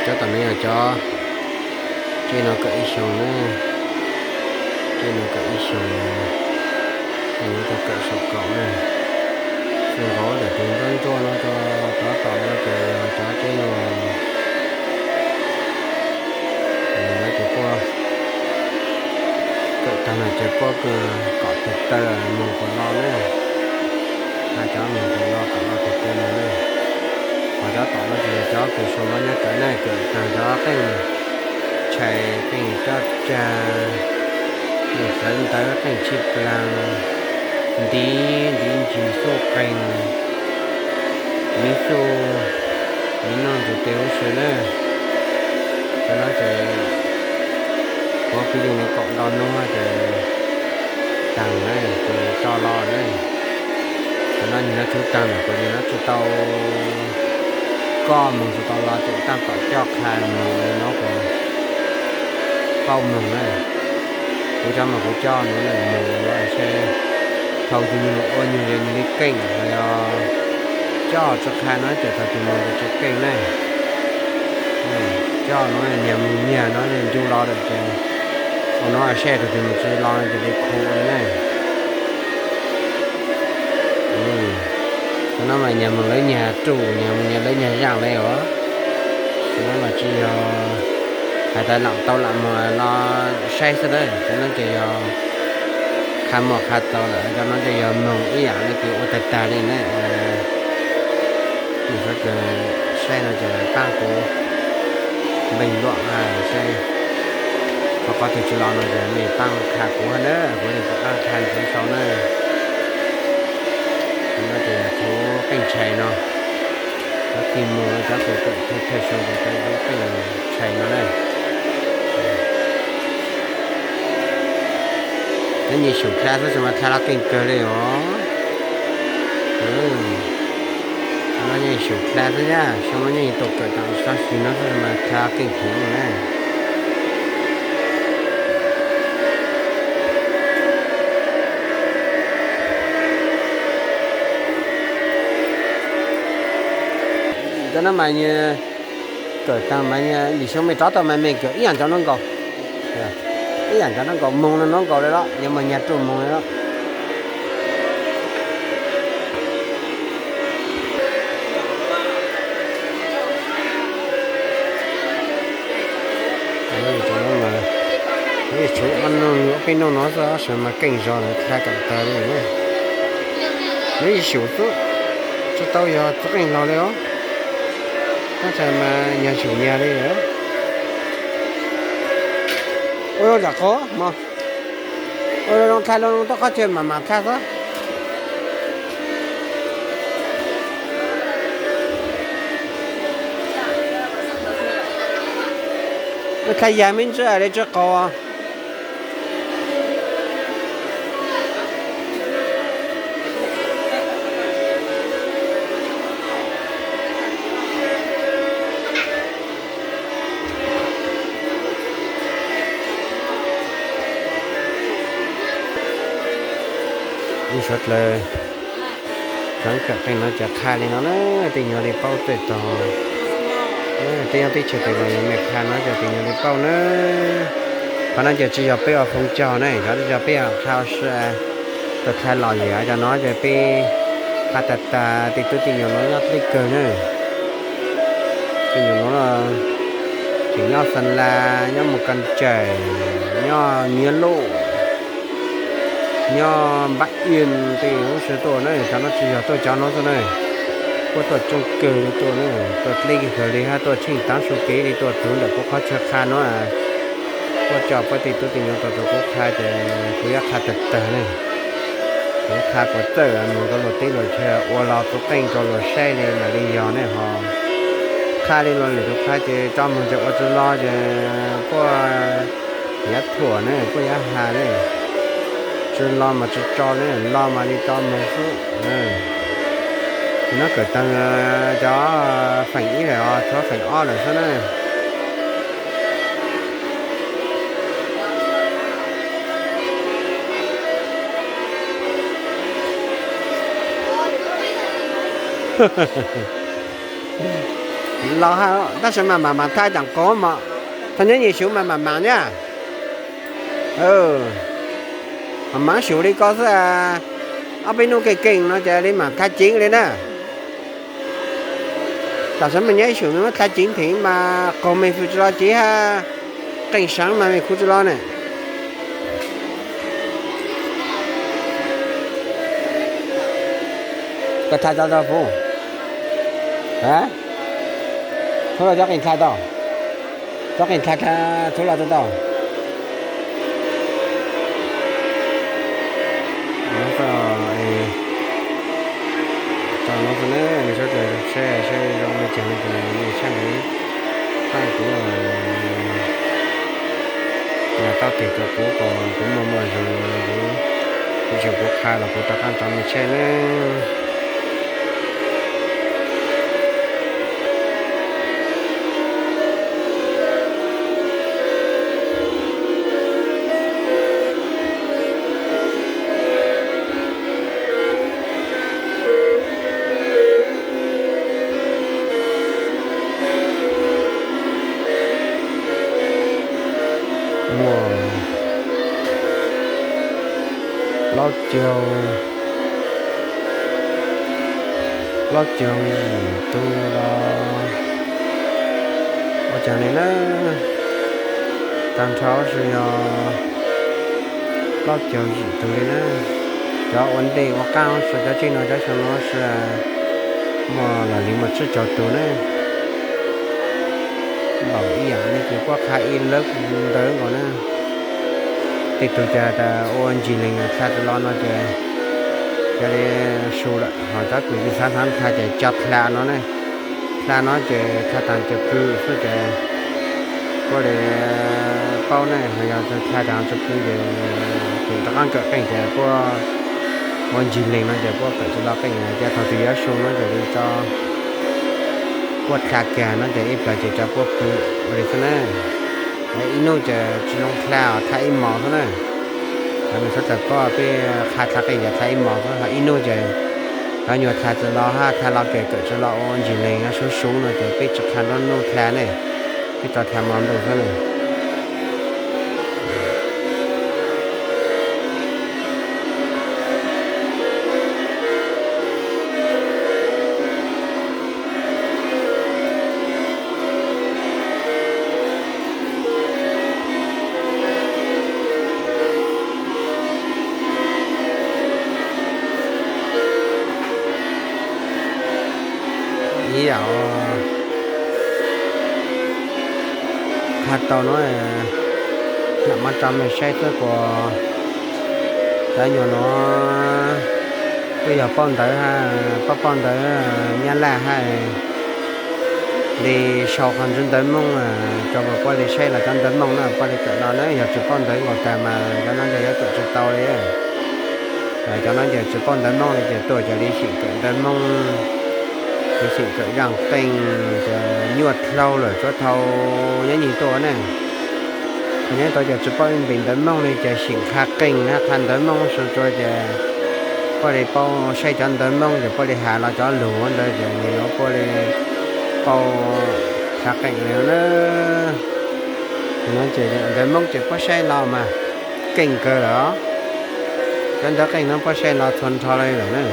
Cov tom no yog cov, cov no kawm ib xyoos na, cov no kawm ib xyoos, cov no kawm saum kaum na. Xyoo nkaus ntawm tus ntsuab ntsuab no rau tom no ces yog cov ceb no, no ces puab kawm tag no ces puab kws kom tes taw moog kuas lo na, hab cov moog kuas lo kom lo tes taw moog na. Hos cov tom no ces yog cov kws sau no nyob kawm na, kawm tag cov qeej tshais, qeej cob tsag, qeej xawv ntawv, qeej tshij plaag, ntiv, ntiv ntsis, xuj qeeg, miv xuj, miv noog ntug tes huv si na. Cov no ces puab kwv yeej kaum ntau nub ces taag na, ces tso lo na. Cov no nwg no tshwv taag na, kuas nwg no tsi tau, koj moog tsi tau lo ces taab tom coj qha moog no kuas paub moog na. Kuv cov mas kuv coj no moog no seb thaum twg nwg ua nyuag le nwg li keej los yog coj tsi qha no ces thaum twg moog tsi keej na. Coj no nyag moog nyag no ncu lo lawm ces ua no seb thaum twg moog tsi lo no ces li khu na. Cov no mas nyag moog lawv nyag ruj, nyag moog nyag lawv nyag zaaj le os. Cov no mas tsi yog has tas lam tau lam moog los saib xwb na, cov no ces yog qha muaj qha tau lawm, cov no ces yog moog ib yaam le kws ua tag tag li na. Mej sawv daws saib no ces paab kuv npeeg luam saib, ho qhov twg tsi lo no ces mej paab qha kuv na, kuv le kuv paab qha ntxiv sau na. No ces txhua qeej tshais no, cov kws moog cov kws kawm thawj xyoo ces cov qeej tshais no na. Nyob nyuag xyum dlha xwb mas dlha loj keej kawg li os. No nyuag xyum dlha xwb na, xyoo no nyuag tuaj kawm tam txoj xyw no xwb mas dlha keej heev na. Cov no mas nyuag kawm taag mas nyuag lwm xyoo mej rov tau mas mej kawm ib yaam cov no nkaus. Ib yaam cov no nkaus, moog no no nkaus li los, yuav moog nyag ruj moog li los. Tsuav ob noog, ob peb noog no xwb, ob sawv mas keej zog lawm dlha kam tag li na. Nyob ib xyum xwb, tsi tau yog txug qeej laug li os. Tab sis mas nyag xyum nyag li. Ua zoo tsam qhov mog, ua zoo dlha, zoo rau qhov chaw mas mas dlha xwb. Dlha yag me ntsis li tsi qaug. Suav dlawg tseem kawm qeej no ces qha li no na, tej nyuag li paub tej tog. Tej nyob teb chaws twg los yog mej qha no ces tej nyuag li paub na. Qhov no ces tsis yog peb ua foov cog ne, cov no yog peb qha ua si, tuaj qha lom zem cov no ces peb qha tag tag tej tub tej nyuam no nyob deb kawg na. Tej nyuam no tseem nyob Xa Las, nyob Mus Kas Tsaim, nyob Nyiav Luj, nyob Npab Iab tej lub sij tuaj na, cov no tsis yog tuaj cov no xwb na. Puab tuaj coob kawg li tuaj na, tuaj deb kawg li hab tuaj tsheej taav su kev li tuaj txug ntawm kuv qhov chaw qha no. Puab coj puab tej tub tej nyuam tuaj rau kuv qha ces kuv yuav qha tag tag ne. Kuv qha kom txawj mus rau luag teb luag chaw, ua los txug qeej rau luag saib li mam li yog ne ho. Qha li los lwm tus qha ces tso moog ces ua tsi lo ces puab yuav thuam ne, puab yuav has ne. Tsi lo mas tsi tso ne, lo mas li tso moog xwb. Nyob kawm taag cov feem ib lawm os, tshuav feem ob lawm xwb na. Los hab, tab sis mas mam mam tha caam qaug mog. Thaum nyob nyuag xyuv mas mam mam nyab. Mam mam xyuv li ko xwb. Ob peb nub keej keej no ces li mam tha ceev li na. Tam sim mas nyob ib xyuv nws muab tha ceev theem mas qaug me hwj tsi los ceev hab, qeej seev mas me hwj tsi los ne. Koj tha tau tau puv? Tub los cov qeej tha tau, cov qeej tha tha tub los tau tau. Tau no xwb na, sawv daws saib saib zoo li cas no ces nej saib ntawd. Thaum kuv los tau tes rau kuv kom kuv muaj muaj zug, kuv tseem kuv qha los kuv rov qab rov nej saib na. Muaj plaub caug, plaub caug yim tug los ua cas li na, tag nrho sib yog plaub caug yim tug li na. Cov ua ntej ua qaab sib, cov tsev no cov xyoo no sib muaj lom li muaj tsib caug tug na. Npaum ib yaam li ces puab qha ib lawv ntawv nkaus na. Tej tug ces tas ua ntsis lees tha tsis los no ces, ces li su lawm, ho cov kws tsis xav tha ces tso dlha no ne. Dlha no ces dlha taag ces pw xwb ces puab li paub ne, ho yog dlha taag tsis pw ces, ces rov qaab kawm qeej ces puab ua ntsis lees no ces puab kawm tsis los qeej ces thaum twg yuav su no ces li tso puab dlha kag no ces ib plag ces tso puab pw ua li xwb na. Ib nub ces tsis zoo dlha, dlha ib mos xwb na. Cov nws txhob txawm paub peb qha dlha qeej ces dlha ib mos xwb, ho ib nub ces cov nyuag dlha tsis los hab dlha los ces kawm tsis los ua ntsis lees no, suv suv no ces peb tsis qha nruab nub dlha ne, peb tso dlha mos ntuj xwb na. Ib yam qha tau no, lam muab tso mej saib xwb kuas cov nyuag no twb yog paub ntawv hab, paub paub ntawv Nyab Laj hab li sau qhov ntawv Moob, tso puab li saib los cov ntawv Moob na, puab li kawm los na, yog tsis paub ntawv nkaus tag mas cov no ces yuav kawm tsis tau li. Cov no ces tsis paub ntawv Moob li ces tuaj ces li xyeem kawm ntawv Moob, li xyeem kawm zaj qeej ces nyuaj dlhau lawm tsuav thaum nyob nyuag tuaj ne. Thaum nyob tau ces tsis paub ib npe ntawv Moob li ces xyeem qha qeej hab qha ntawv Moob su tsuav ces puab li paub saib cov ntawv Moob ces puab li has los cov lug ntawd ces nim no puab li paub qha qeej li na. Nim no ces ntawv Moob ces puab saib los mas keej kawg lawm os. Cov ntawv qeej no puab saib los txhua nrho li lawm na.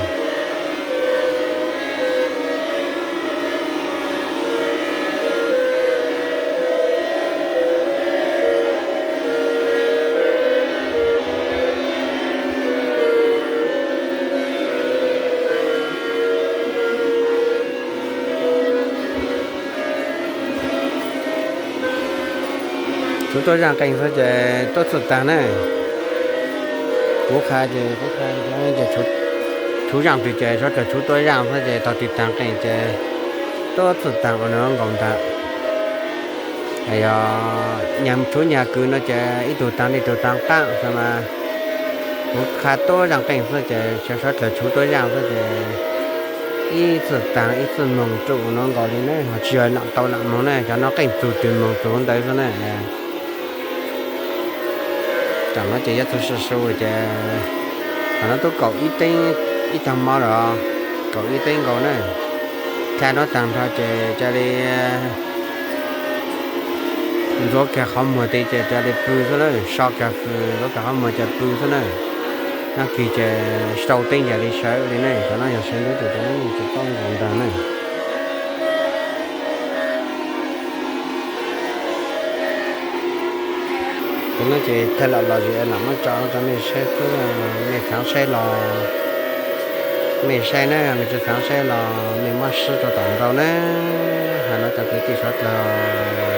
Tsuav tuaj zaj qeej xwb ces tuaj txhij taag na. Kuv qha ces kuv qha ces tshuav zaj twg ces sawv daws tshuav tuaj zaj xwb ces thaum twg taag qeej ces tuaj txhij taag ua nkaus ntag. Yog nyag tshuav nyag kws no ces ib tug taag ib tug taag qaab xwb mas kuv qha tuaj zaj qeej xwb ces sawv daws tshuav tuaj zaj xwb ces ib txhij taag ib txhij moog rua ua nkaus li na, ho tsis yog lam tau lam moog na, cov no qeej txug twg moog txug ntawd xwb na. Tam no ces yuav txug su su ces tam no tub kaum ib teev ib tag hmo lawm, kaum ib teev nkaus na. Thaij no tag nrho ces cia li ntxuav kiag qhov muag tid ces cia li pw xwb na, so kiag fws ntxuav kiag qhov muag ces pw xwb na. Nag kis ces sau teeb yam li sawv li ne, cov no yog sawv ntxov ces cov no tsis paub nkaus ntag na. Tus no ces thaij los los zis lam muab tso rau mej saib xwb, mej xaav saib los mej saib na, mej tsis xaav saib los mej muab swb rau tom ntej na. Hais no cov kwv tij suav dlawg